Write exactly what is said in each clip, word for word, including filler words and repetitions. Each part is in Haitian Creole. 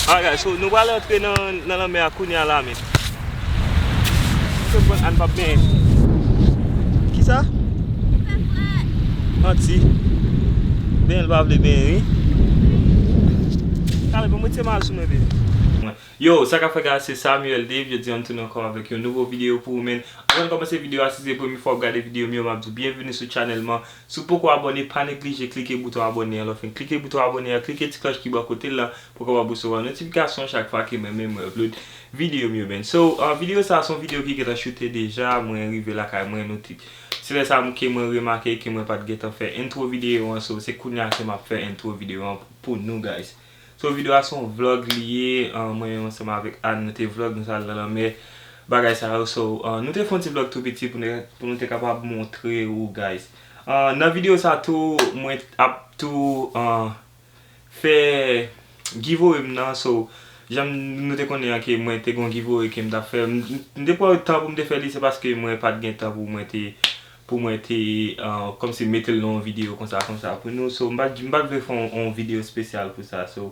Alright, guys, so nou pral antre nan, nan lanmè a kounye a la, men. Mwen konprann Ann p ap benyen. Kisa? Manti. Benyen l pa vle benyen, wi. Kale, bon, mete mal sou mwen, baby. Yo, sa k ap fèt, guys, se Samuel Dave. Jodi a m tounen ankò avèk yon nouvo videyo pou ou, men. Anvan n kòmanse videyo a, si se premye fwa w ap gade videyo m yo, m ap di w byenveni sou channel mwen. Si w poko abòne, pa neglije klike bouton abòne an. Lè w fin klike bouton abòne an, klike ti klòch ki bò kote l la pou w kapab resevwa notifikasyon chak fwa ke mwen menm mwen upload videyo m yo, man. So, uh, videyo sa a se yon videyo ki gentan choute deja. Mwen rive lakay mwen, nou te, se lè sa a ke mwen remake ke mwen pa t gentan fè intro videyo an. So, se kounye a ke m ap fè intro videyo an pou nou, guys. So, videyo a se yon vlog li ye. Uh, mwen menm ansanm avèk Ann, nou te vlog, nou t al nan lanmè, bagay sa yo. So, uh, nou te fè yon ti vlog tou piti pou nou, pou nou te kapab montre ou, guys. Uh, nan videyo sa tou, mwen ap tou, uh, fè giveaway m nan. So, jan nou te konnen an ke mwen te gon giveaway ke m t ap fè. M, m te pran tan pou m te fè li, se paske mwen pa t gen tan pou mwen te, pou mwen te, uh, kòmsi mete l nan yon videyo konsa, konsa pou nou. So, m pa, m pa t vle fè yon, yon videyo espesyal pou sa. So,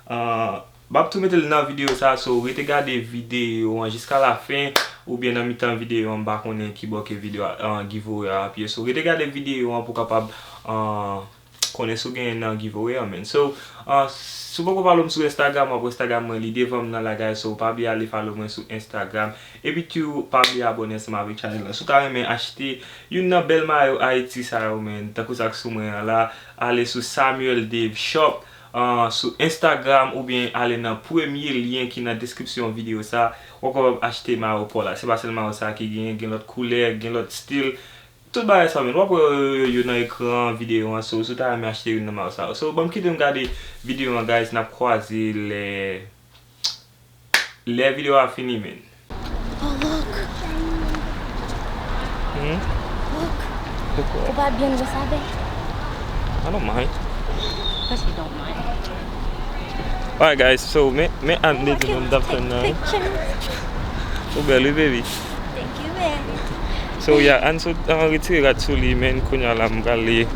uh, m ap tou mete l nan videyo sa. So, rete gade videyo an jiska lafen, oubyen nan mitan videyo an, m pa konnen ki bò ke videyo a, uh, giveaway a ap ye. So, rete gade videyo an pou w kapab, uh, konnen si w genyen nan giveaway an, man. So, uh, si w poko follow m sou Instagram, w ap wè Instagram mwen li devan m nan la, guys. So, pa bliye ale follow mwen sou Instagram. Epi tou, pa bliye abòne ansanm avèk channel la. Si w ta renmen achte youn nan bèl mayo Ayiti sa yo, man, tankou sa k sou mwen an la, ale sou Samuel Dave Shop, uh, sou Instagram, oubyen ale nan premye lyen ki nan deskripsyon videyo sa. W ap kapab achte mayo pa w la. Se pa sèl mayo sa ki genyen, gen lòt koulè, gen lòt stil. Tout bagay sa, man, w ap wè yo, yo, yo nan ekran videyo an. So, si w ta renmen achte youn nan mayo sa yo. So, ban m kite m gade videyo an, guys, n ap kwaze lè, lè videyo a fini, man. Oh, look. Hmm? Look. Poko? Ou pa byen gwo sa, babe? I don't mind. Of course you don't mind. Alright, guys, so, men, men Ann, oh, I can take pictures. Ou bèl, wi, baby. Thank you, baby. So, yeah, Ann sot, uh, retire rad sou li, men kounye a la, m prale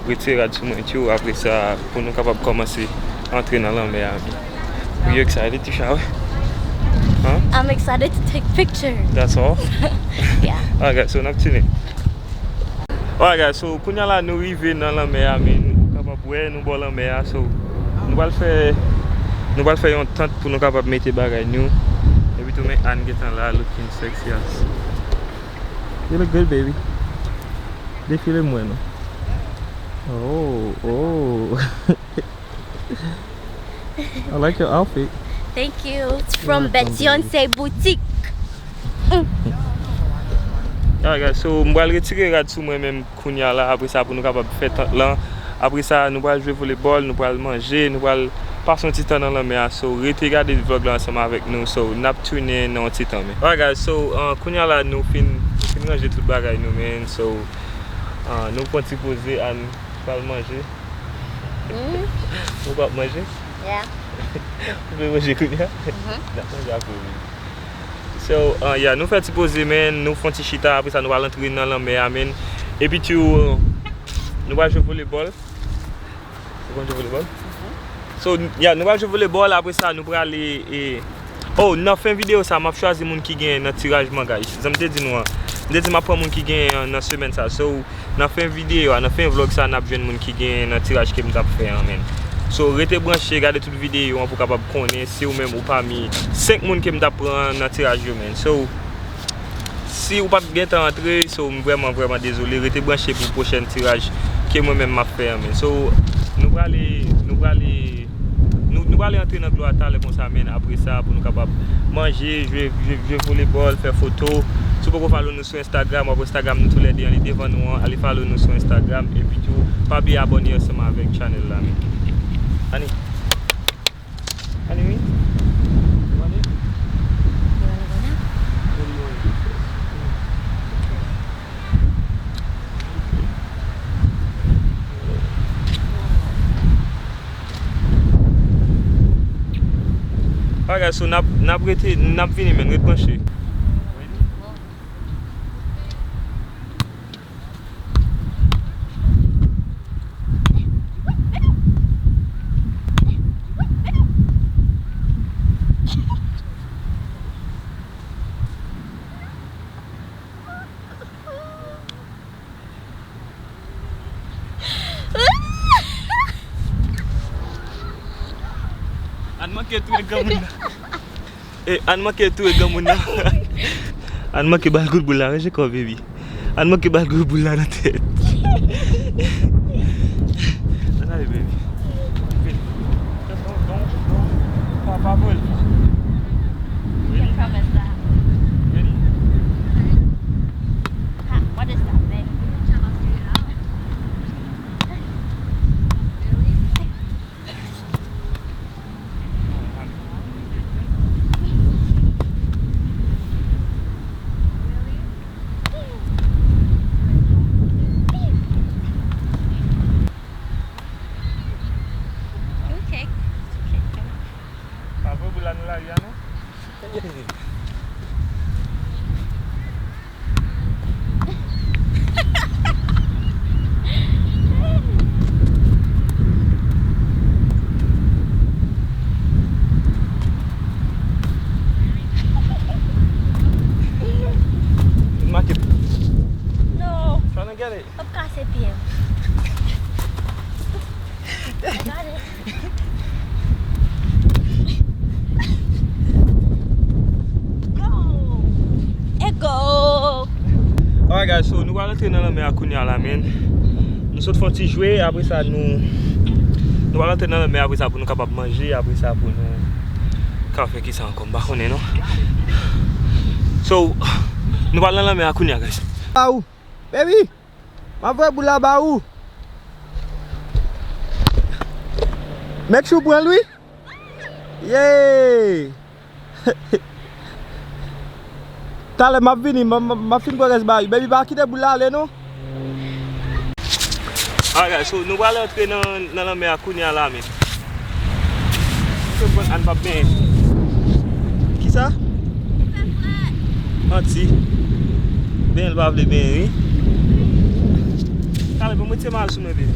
retire rad sou mwen, tjou. Apre sa, pou nou kapab kòmanse antre nan lanmè a, men. You excited to shower? Huh? I'm excited to take pictures. That's all? Yeah. Alright, guys, so n ap tune. Alright, guys, so kounye a la nou rive nan lanmè a, men ou kapab wè nou bò lanmè a, so nou pral fè, nou pral fè yon tant pou nou kapab mete bagay nou. Epi tou men Ann gentan la, looking sexy as. You look good, baby. Defile m wè nou. Oh, oh. I like your outfit. Thank you. It's from You're welcome, Beyonce Boutique. Mm. Alright, guys, so m pral retire rad sou mwen menm kounye a la, apre sa pou nou kapab fè tant lan. Apre sa, nou pral jwe volebòl, nou pral manje, nou pral pase yon ti tan nan lanmè a. So, rete gade vlog la ansanm avèk nou. So, n ap tounen nan yon ti tan, men. Alright, guys, so, uh, kounye a la, nou fin, nou fin ranje tout bagay nou, men. So, uh, nou pran ti poze, Ann pral manje. Mm. Ou p ap manje? Yeah. Ou vle manje kounye a? Mhm. N ap manje apre, wi. So, uh, yeah, nou fè ti poze, men, nou fè yon ti chita, apre sa, nou pral antre nan lanmè a, men. Epi tou, nou pral jwe volebòl. Ou konn jwe volebòl? Mhm. So, yeah, nou pral jwe volebòl, apre sa, nou prale, e, oh, nan fen videyo sa, m ap chwazi moun ki genyen nan tiraj mwen, guys. Jan m te di nou an, m te di m ap pran moun ki genyen an nan semèn sa. So, nan fen videyo a, nan fen vlog sa, n ap jwenn moun ki genyen nan tiraj ke m t ap fè an, men. So, rete branche, gade tout videyo an pou w kapab konnen si ou menm ou pami senk moun ke m t ap pran nan tiraj yo, men. So, si ou pa t gentan antre, so, m vrèman, vrèman dezole. Rete branche pou pwochèn tiraj ke mwen menm m ap fè an, men. So, nou prale, nou prale Nou, nou prale antre nan glwa talè konsa, men, apre sa, pou nou kapab manje, jwe, jwe, jwe volebòl, fè foto. Si w poko follow nou sou Instagram, w ap wè Instagram nou toulède an, li devan nou an, ale follow nou sou Instagram, epi tou, pa bliye abòne ansanm avèk channel la, men. Ani. Ani, wi. You wanna go now? What do you wanna do first? Alright, guys, so n ap, n ap rete, n ap vini, men, ret branche. Ann manke touye granmoun nan. E, Ann manke touye granmoun nan. Ann manke ba l kout boul la, ranje kò w, baby. Ann manke ba l kout boul la nan tèt. Ann ale, baby. Don't, don't, don't. Pa, pa pou l. Ready? Ready? Ha, what is that thing? Okay. Pa vre, boul la nan lari a, non? Make. No. Trying to get it. Ap kase pye m. Gade. Go! E go! Alright guys, so nou pral antre nan lanmè a kounye a la, man. Nou sot fè yon ti jwe, apre sa nou, nou pral antre nan lanmè apre sa pou nou kapab manje, apre sa pou nou ka fè kisa ankò, m pa konnen non. So, nou pral nan lanmè a kounye a, guys. Ba ou, baby! M ap voye boul la ba ou. Make sure w pran l, wi. Yeah! Talè m ap vini, m, m, m ap fin pran rès ba ou. Baby, pa kite boul la ale, non. Alright, so nou pral antre nan, nan lanmè a kounye a la, men. Ann pa benyen. Kisa? Manti. Benyen l pa vle benyen, wi. Talè, ban mwen ti mal sou mwen, baby.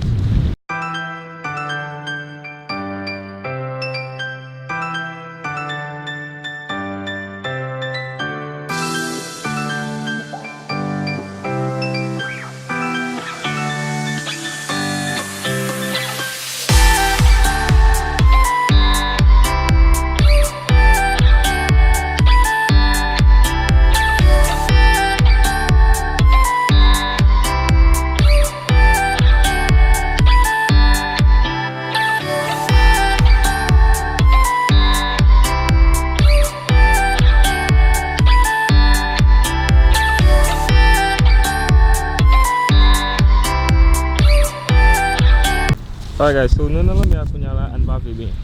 Alright guys, so nou nan lanmè a kounye a la, Ann pa vle benyen.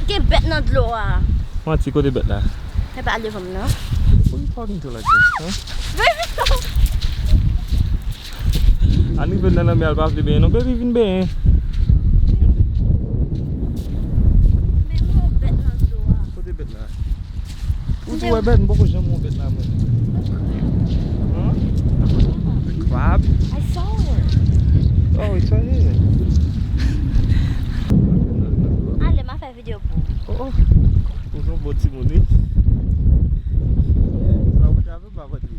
Gen bèt nan dlo a. Manti, kote bèt la? E pa devan m non. Who you talking to like this, huh? Baby, stop. Ann rive nan lanmè a, l pa vle benyen non. Baby, vin benyen. Men yon bèt nan dlo a. Kote bèt la? Ou di wè bèt, m poko janm wè bèt la, mwen. Huh? A crab? I saw her. Oh, it's right here. Ale, m a fè videyo pou ou. Oh, oh. Ou se yon bon timoun, wi. Sa ou te ap fè pa vant li.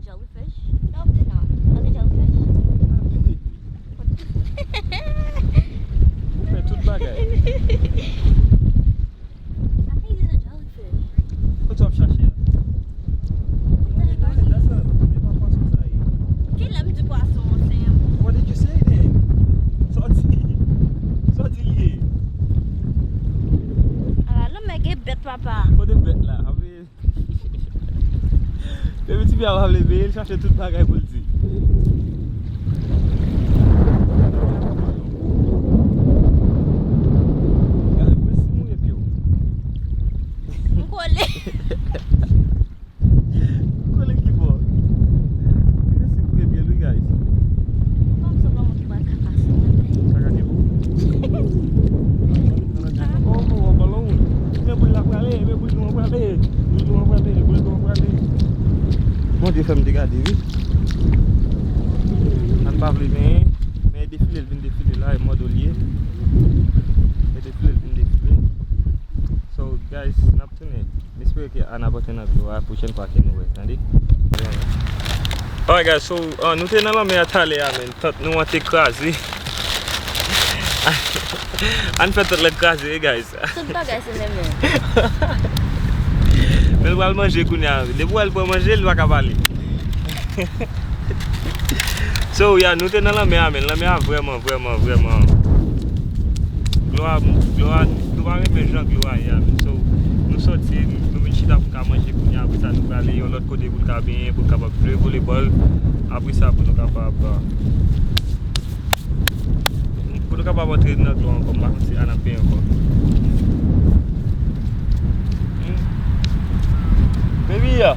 Jellyfish? No, they're not. Are they jellyfish? Ou fè tout bagay. I think these are jellyfish. Kote w ap chache a? That's a, se pa pwason sa ye. Kilè m di pwason, Sam? What did you say then? Sa w di? Sa w di l ye? Ala, lanmè gen bèt, papa. Kote bèt la? Ape Depi tifi a pa vle benyen, l chache tout bagay pou l di. Gade, mwen si mouye pye w. M kole. M kole ki bò? Mwen si mouye pye l wi, guys. Fanm sanble yon moun ki pral Sa ka gen pou. Oh, oh, oh, balon. Men boul la prale, men boul nou an prale. Boul nou an prale, boul nou an prale. Bondye fè m te gade, wi. Ann pa vle benyen, men e defile, l vin defile la, e mòd olye. E defile, l vin defile. So, guys, n ap tounen. M espere ke Ann ap antre nan dlo a pwochèn fwa ke nou wè, tande? Alright guys, so uh, nou te nan lanmè a talè a, men tant nou an te kraze. Ann fè tant lan kraze, wi guys. Tout bagay se menm menm. Men l pral manje kounye a. Depi w wè l pran manje, li pa ka pale. So yeah, nou te nan lanmè a, men lanmè a vrèman, vrèman, vrèman. Dlo a, dlo a, nou pa renmen jan dlo a ye a, men so nou sòti, nou vin chita pou n ka manje kounye a, apre sa nou prale yon lòt kote pou n ka benyen, pou n kapab jwe volebòl. Apre sa pou nou kapab, uh, pou nou kapab antre nan dlo ankò, m pa konn si a n ap benyen ankò. Hmm. Baby, uh,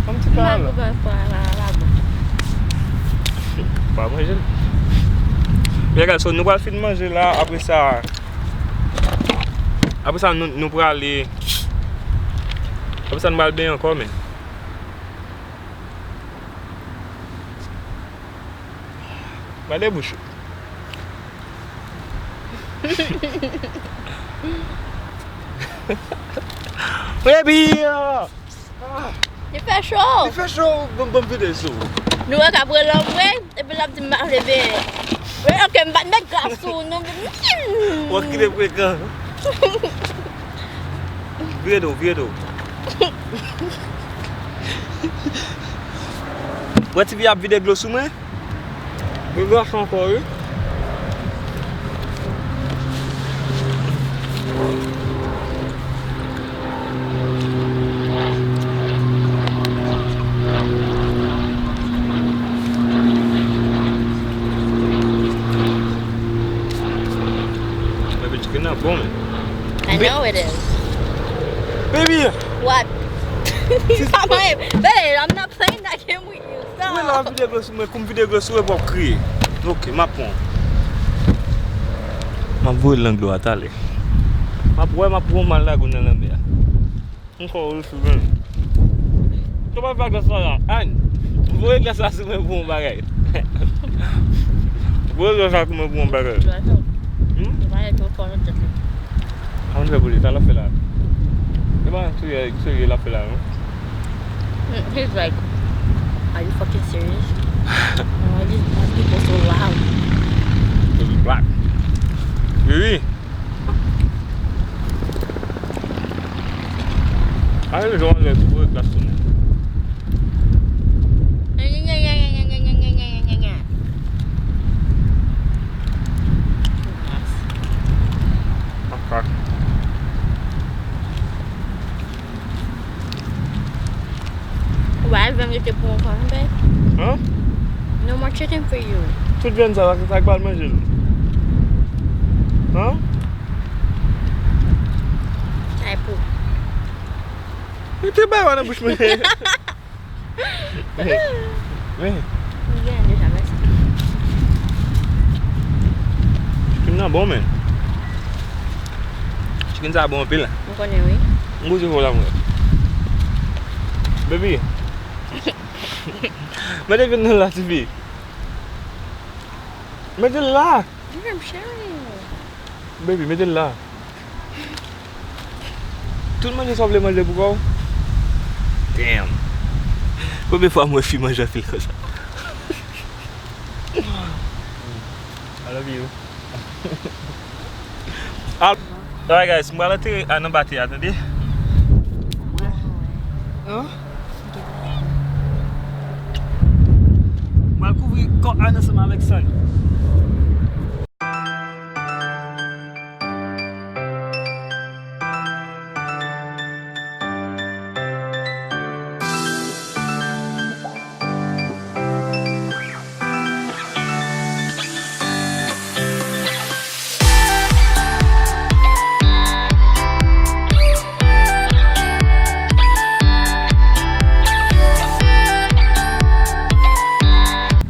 fè m ti kal. M pa manje l. Yeah guys, so nou pral fin manje la, apre sa, apre sa nou, nou prale, apre sa nou pral benyen ankò, men. Gade bouch ou. Baby! Ah! Li fè cho. Li fè cho, bon, bon, vide sou. Nou wè k ap rele m, wi, epi l ap di m pa vle benyen. Wi, ok, m pa t met glas sou ou, non. W ap kite frekan. Vire do, vire do. Wè tifi ap vide dlo sou mwen. Li gras ankò, wi. Baby, chicken nan bon, men. I know it is. Baby! What? Babe, I'm not playing that game with you. Mwen la ap vide dlo sou mwen, kou m vide dlo sou mwen, pou w ap kriye. Ok, m ap pran w. M ap voye l nan dlo a talè. M ap wè, m ap pran w, m al lage w nan lanmè a. M kwè w sou mwen. Tou pa fè glas la la. Ann, voye glas la sou mwen pou yon bagay. Voye glas la sou mwen pou yon bagay. Hmm? Ann fè pou li, sa l ap fè la. E pa yon serye, serye l ap fè la, non? Mm, he's like, "Are you fucking serious? Why these black people so loud?" Cause we black. Wi, wi. Ale, jwenn lè tou, glas tounen. Makak. Why, vin rete pou yon fanm, babe? Huh? No more chicken for you. Tout vyann sa, sa k pral manje l. Huh? Ay pou. Mete bay nan bouch mwen. Men. M gen deja, mèsi. Chicken nan bon, men. Chicken sa bon anpil. M konnen, wi. M goute fò la, mwen. Baby. Mete vyann nan la, tifi. Mete l la. Damn, cheri. Baby, mete l la. Tout manje sa w vle manje pou kò w. Damn. Premye fwa m wè fi manje anpil konsa. I love you. Al-, alright guys, m pral antere Ann anba tè a, tande. Hein? M pral kouvri kò Ann ansanm avèk sann.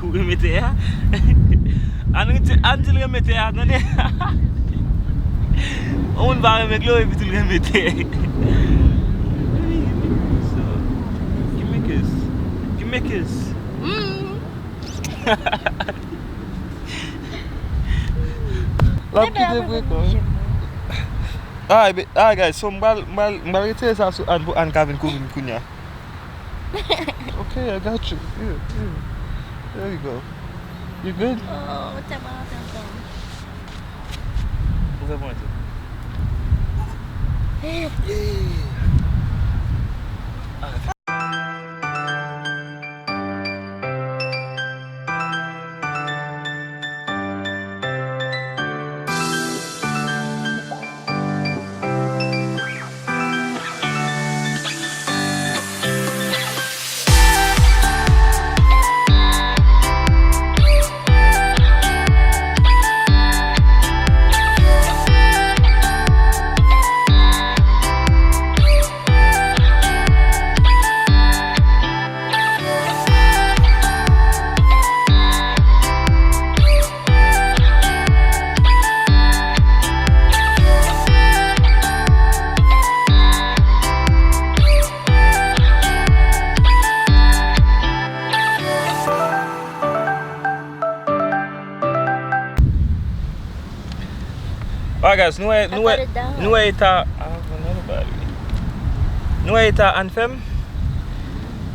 Ou renmen tè a? Ann di, Ann di l renmen tè a, tande. Yon moun pa renmen dlo epi tou l renmen tè. Give me kiss. Give me kiss. Mm. L ap kite vre kò wi. Alright, be-, alright guys, so m pral, m pral, m pral retire sa sou Ann pou Ann ka vin kouvri m kounye a. Okay, I got you. Here, here. There you go. You good? Oh, tèlman, tèlman. Ou fè mwen tou. Yeah. Alright, guys, nou wè, nou wè, nou wè eta, ah, bon, nou ba li. Nou wè eta Ann fè m.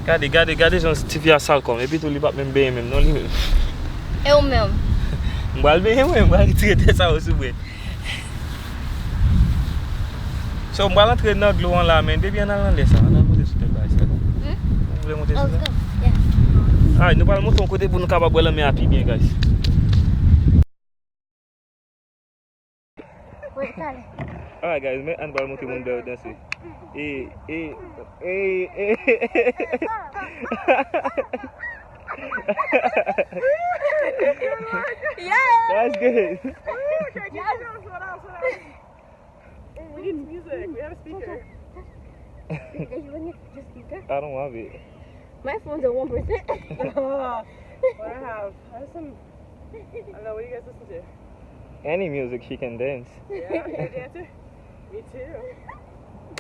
Gade, gade, gade jan ti fi a sal kò m. Epi tou, li p ap menm benyen menm, non, li menm. E ou menm? M pral benyen mwen, m pral retire tè sa yo sou mwen. So, m pral antre nan dlo an la, men depi ann al nan lè sa, ann al monte sou tèt bagay sa. Hmm? Ou vle monte sou la? Let's go. Yeah. Alright, nou pral monte yon kote pou nou kapab wè lanmè a pi byen, guys. Wait, talè. Alright, guys, men ann pral montre moun dèyè danse. E, e, e, e. Yeah. That's good. Ooh, okay, okay, okay, slow down, slow down. We need music. We have a speaker. Did you bring your speaker? I don't have it. My phone's at one percent. What I have? I have some. I don't know. What do you guys listen to? Any music, she can dance. Yeah, you're a dancer? Me too.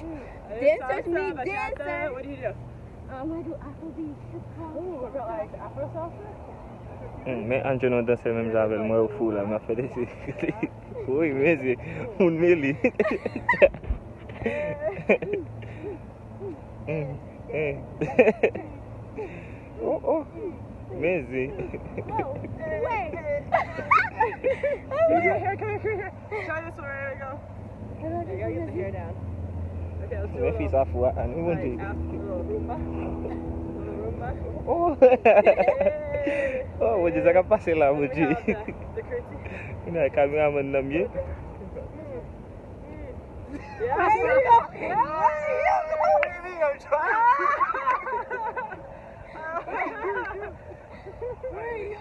Dance with me, salsa, bachata, dancer. What do you do? Um, I do Afrobeat, hip hop. Ooh, rock. Like Afro salsa? Hmm, men Ann jwenn yon dansè menm jan avè l, mwen yo fou la, m ap fè desi. Wi, men se moun mele. Hmm, hmm. Oh, oh. Men se. Wait. Your hair, come here, come here. Try this one, there you go. Gotta get the hair down. Okay, let's do a little, like, Af-, little Roomba. Little Roomba. Oh. Yeah. Oh, Bondye, sa k ap pase la, Bondye? We have the, the curtsy. Kounye a kameramann nan m ye. Mm. Mm. Yeah. There you go. There you go. Baby, I'm trying. Where are you?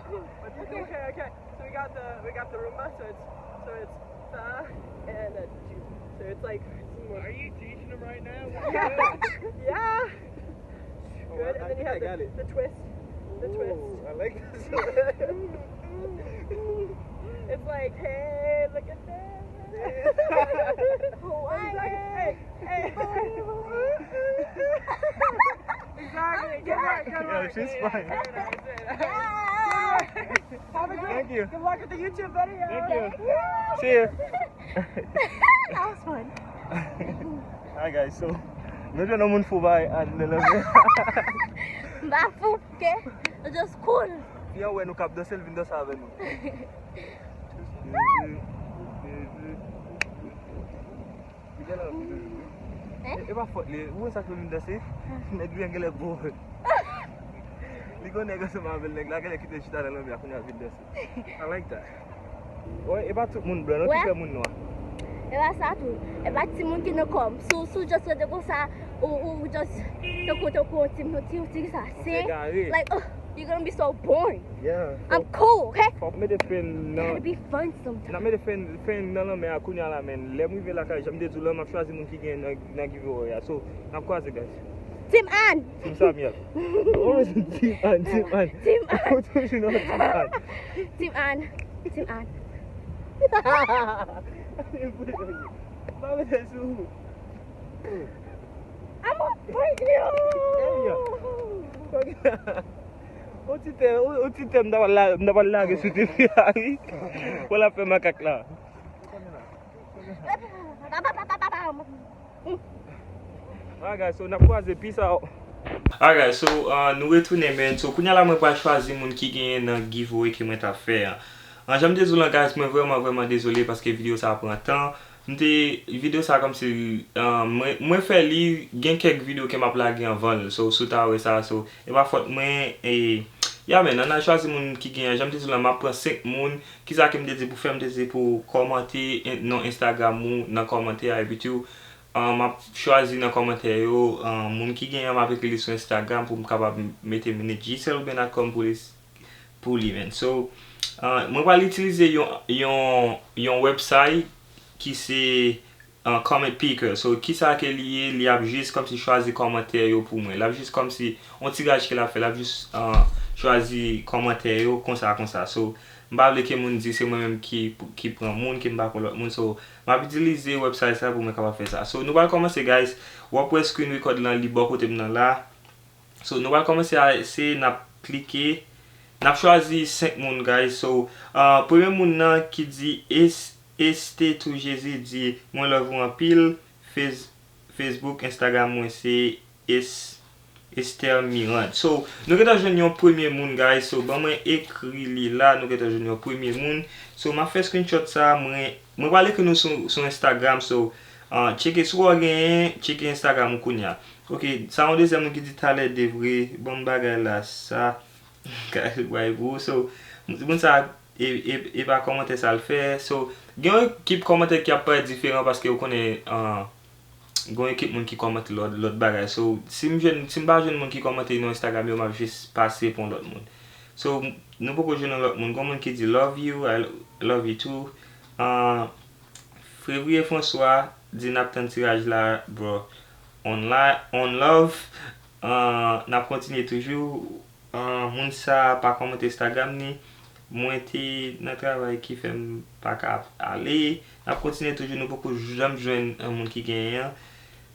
Okay, okay. So we got the, we got the Roomba, so it's, so it's sa and a juju. So it's like some more. Are you teaching them right now? Yeah. Yeah. Oh, good. I, I think I got it. And then you have the, the twist. The twist. Ooh, I like this one. It's like, hey, look at this. Yeah. Hawaiian. It's like, hey, hey. Exactly. Good work, good work. Yeah, she's fine. Very nice, very nice. Yeah. Good work. Have a great, thank you. Good luck with the YouTube video. Thank you. Thank you. See you. That was fun. Hi guys, so nou jwenn yon moun fou bay Ann nan lanmè. M pa fou, ok? I'm just cool. Fi an wè nou k ap danse, l vin danse avè nou. Hein? E, e pa fòt li, ou wè sa k fè l vin danse? Nèg li an genlè gwo. Li gon nèg ansanm avè l, nèg la genlè kite l chita nan lanmè a, kounye a l vin danse. I like that. Wè, e pa tout moun blan, non, ki fè moun nwa. E pa sa tou. E pa timoun ki nan kò m. Si w, si w just rete konsa, ou, ou, ou just tankou, tankou yon ti, yon ti, yon ti sa. Se, like, oh, you're gonna be so boring. Yeah. I'm cool, okay? Fòk mete fen nan. Gotta be fun sometimes. N ap mete fen, fen nan lanmè a kounye a la, men. Lè m rive lakay, jan m te di w lan, m ap chwazi moun ki gen nan, nan giveaway a. So, n ap kwaze, guys. Team Ann! Team Samuel. Always Team Ann, Team Ann. Team Ann. Ou toujou nan Team Ann. Team Ann. Team Ann. Pa mete sou. I'm a freak, yo! Hey, yo. Yon ti tè, yon, yon ti tè m ta pral la, m ta pral lage sou ti fi a, wi. Pou l ap fè makak la. Alright, guys, so n ap kwaze, peace out. Alright, so uh, nou retounen, man. So kounye a la mwen pral chwazi moun ki genyen nan giveaway ke mwen t ap fè an. An, jan m te di w lan, guys, mwen vrèman, vrèman dezole paske videyo sa a pran tan. M te, videyo sa a kòmsi uh, mwen, mwen fè li, gen kèk videyo ke m ap lage anvan l. So si w ta wè sa, so e pa fòt mwen. E ya, man, ann al chwazi moun ki genyen. Jan m te di w lan, m ap pran senk moun. Kisa ke m te di pou fè? M te di pou kòmante en- non Instagram ou nan kòmantè a, epi tou uh, m ap chwazi nan kòmantè yo uh, moun ki genyen an, m ap ekri li sou Instagram pou m kapab mete m Nijicel oubyen natcom pou li, pou li, man. So uh, mwen pral itilize yon, yon, yon website ki se uh, comment picker. So kisa ke li ye? Li ap jis kòmsi chwazi kòmantè yo pou mwen. L ap jis kòmsi yon tiraj ke l ap fè, l ap jis uh, chwazi kòmantè yo konsa, konsa. So m pa vle ke moun di se mwen menm ki, ki pran moun, ke m pa pran lòt moun. So m ap itilize website sa pou mwen kapab fè sa. So nou pral kòmanse, guys. W ap wè screen record lan, li bò kote m nan la. So nou pral kòmanse a se n ap klike, n ap chwazi senk moun, guys. So uh, premye moun nan ki di es este tou Jezi di mwen love ou anpil. Face- Facebook, Instagram mwen se es Esther Mirand. So nou gentan jwenn yon premye moun, guys. So ban mwen ekri li la. Nou gentan jwenn yon premye moun. So m ap fè screenshot sa. Mwen mwen pral ekri nou sou, sou Instagram. So uh, tcheke, si w genyen, tcheke Instagram ou kounye a. Ok, sa yon dezyèm moun ki di talè de vre. Bon bagay la sa. Kay bay pou ou. So moun sa e, e, e pa kòmantè sa l fè. So gen yon ekip kòmantè ki ap parèt diferan paske ou konnen uh, gen yon ekip moun ki kòmante lòt, lòt bagay. So si m jwenn, si m pa jwenn moun ki kòmante nan Instagram yo, m ap jis pase pou yon lòt moun. So nou poko jwenn yon lòt moun. Gen yon moun ki di love you, I love you too. Uh, Fevriye François di n ap tann tiraj la, bro. On, li- on love. Uh, n ap kontinye toujou. Uh, moun sa pa kòmante Instagram ni. Mwen te nan travay ki fè m pa ka ale. N ap kontinye toujou, nou poko janm jwenn uh, moun ki genyen an.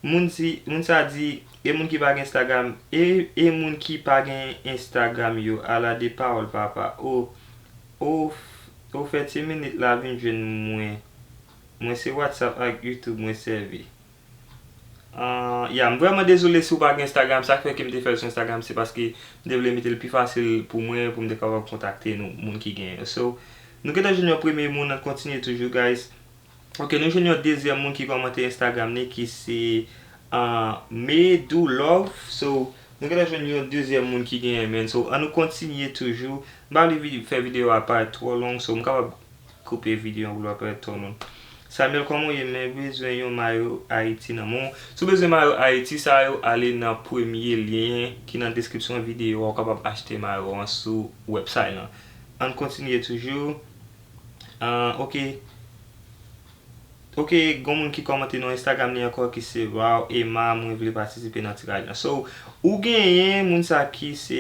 Moun, si, moun sa di, e moun ki pa gen Instagram, e, e moun ki pa gen Instagram yo, ala de pawòl papa. O, o, o fè ti minit la vin jwenn mwen. Mwen se WhatsApp ak YouTube mwen sèvi. Uh, ya, m vrèman dezole si w pa gen Instagram. Sa k fè ke m te fè l sou Instagram, se paske m te vle mete l pi fasil pou mwen, pou m te kapab kontakte nou, moun ki genyen yo. So nou gentan jwenn yon premye moun, n ap kontinye toujou, guys. Ok, nou jwenn yon dezyèm moun ki kòmante Instagram ni, ki se uh, Medou Love. So nou gentan jwenn yon dezyèm moun ki genyen, man. So ann nou kontinye toujou. M pa vle vid- fè videyo a parèt twò long, so m kapab koupe videyo an pou l pa parèt twò long. Samuel, kòman w ye? Men bezwen yon mayo Ayiti nan men w. Si w bezwen mayo Ayiti, sa yo, ale nan premye lyen ki nan deskripsyon videyo a, ou kapab achte mayo an sou website lan. Ann kontinye toujou. Uh, ok. Ok, gen moun ki kòmante nan Instagram li ankò ki se Wow Emma, mwen vle patisipe nan tiraj lan. So ou genyen moun sa ki se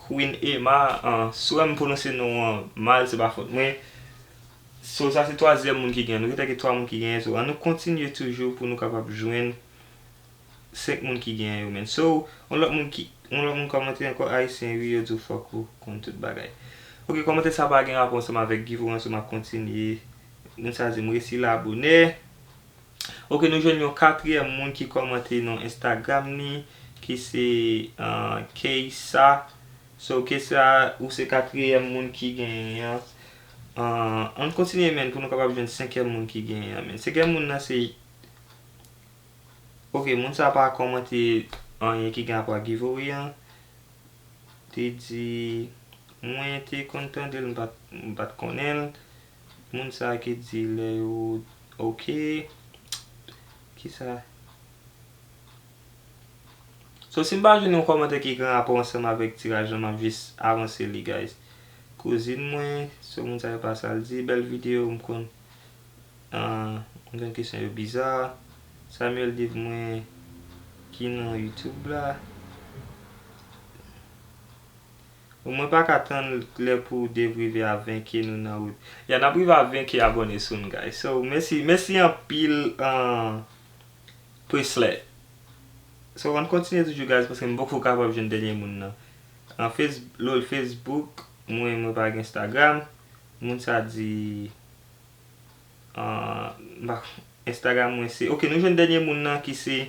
Queen Emma, uh, si w wè m pwononse non an mal, se pa fòt mwen. So sa se twazyèm moun ki genyen. Nou gentan gen twa moun ki genyen. So ann nou kontinye toujou pou nou kapab jwenn senk moun ki genyen yo, man. So yon lòt moun ki, yon lòt moun kòmante ankò, Ayisyen wi, yo di w fòk ou konn tout bagay. Ok, kòmantè sa pa gen rapò ansanm avèk giveaway an, so m ap kontinye. Moun sa di m resi la bonè. Ok, nou jwenn yon katriyèm moun ki kòmante nan Instagram ni, ki se uh, Keisa. So Keisa, ou se katriyèm moun ki genyen an. Uh, ann kontinye, man, pou nou kapab jwenn senkyèm moun ki genyen an, man. Senkyèm moun nan se Ok, moun sa pa kòmante anyen ki gen rapò ak giveaway an. Te di, mwen te konn tande l, m pa t, m pa t konnen l. Moun sa ki di lè yo, ok. Kisa? So si m pa jwenn yon kòmantè ki gen rapò ansanm avèk tiraj lan, m ap jis avanse li, guys. Kouzin mwen, so moun sa yo pa sa l di, bèl videyo, m konn. Ah, m konn kesyon yo biza. Samuel di mwen ki nan YouTube la. Mwen pa ka tann lè pou Dave rive a ven K nou nan wout. Ya, n ap rive a ven K abòne soon, guys. So mèsi, mèsi anpil, ah, Presley. So ann kontinye toujou, guys, paske m poko kapab jwenn dènye moun nan. An Face- lol Facebook, mwen, mwen pa gen Instagram. Moun sa di, ah, m pa- Instagram mwen se, ok, nou jwenn dènye moun nan ki se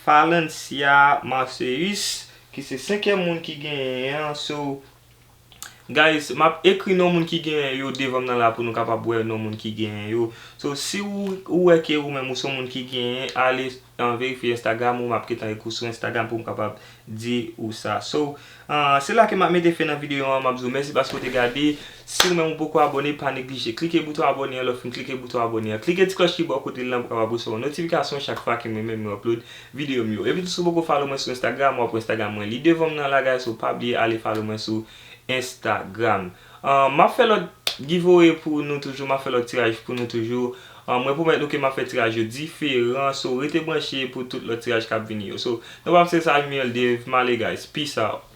Falencia Marceus, ki se senkyèm moun ki genyen an. So, guys, m ap ekri non moun ki genyen yo devan m nan la pou nou kapab wè non moun ki genyen yo. So, si ou, ou wè ke ou menm ou se yon moun ki genyen, ale, uh, verifye Instagram ou, m ap gentan ekri w sou Instagram pou m kapab di ou sa. So, uh, se la ke m ap mete fen nan videyo an, m ap di w mèsi paske w te gade. Si ou menm ou poko abòne, pa neglije klike bouton abòne an, lè w fin klike bouton abòne an, klike ti klòch ki bò kote l lan pou w kapab resevwa notifikasyon chak fwa ke mwen menm mwen upload videyo m yo. Epi tou, si w poko follow mwen sou Instagram, w ap wè Instagram mwen li devan m nan la, guys, so pa bliye ale follow mwen sou Instagram. Uh, m ap fè lòt giveaway pou nou toujou, m ap fè lòt tiraj pou nou toujou. Uh, mwen pwomèt nou ke m ap fè tiraj yo diferan, so rete branche pou tout lòt tiraj k ap vini yo. So, nou pa m se Samuel Dave, m ale, guys. Peace out.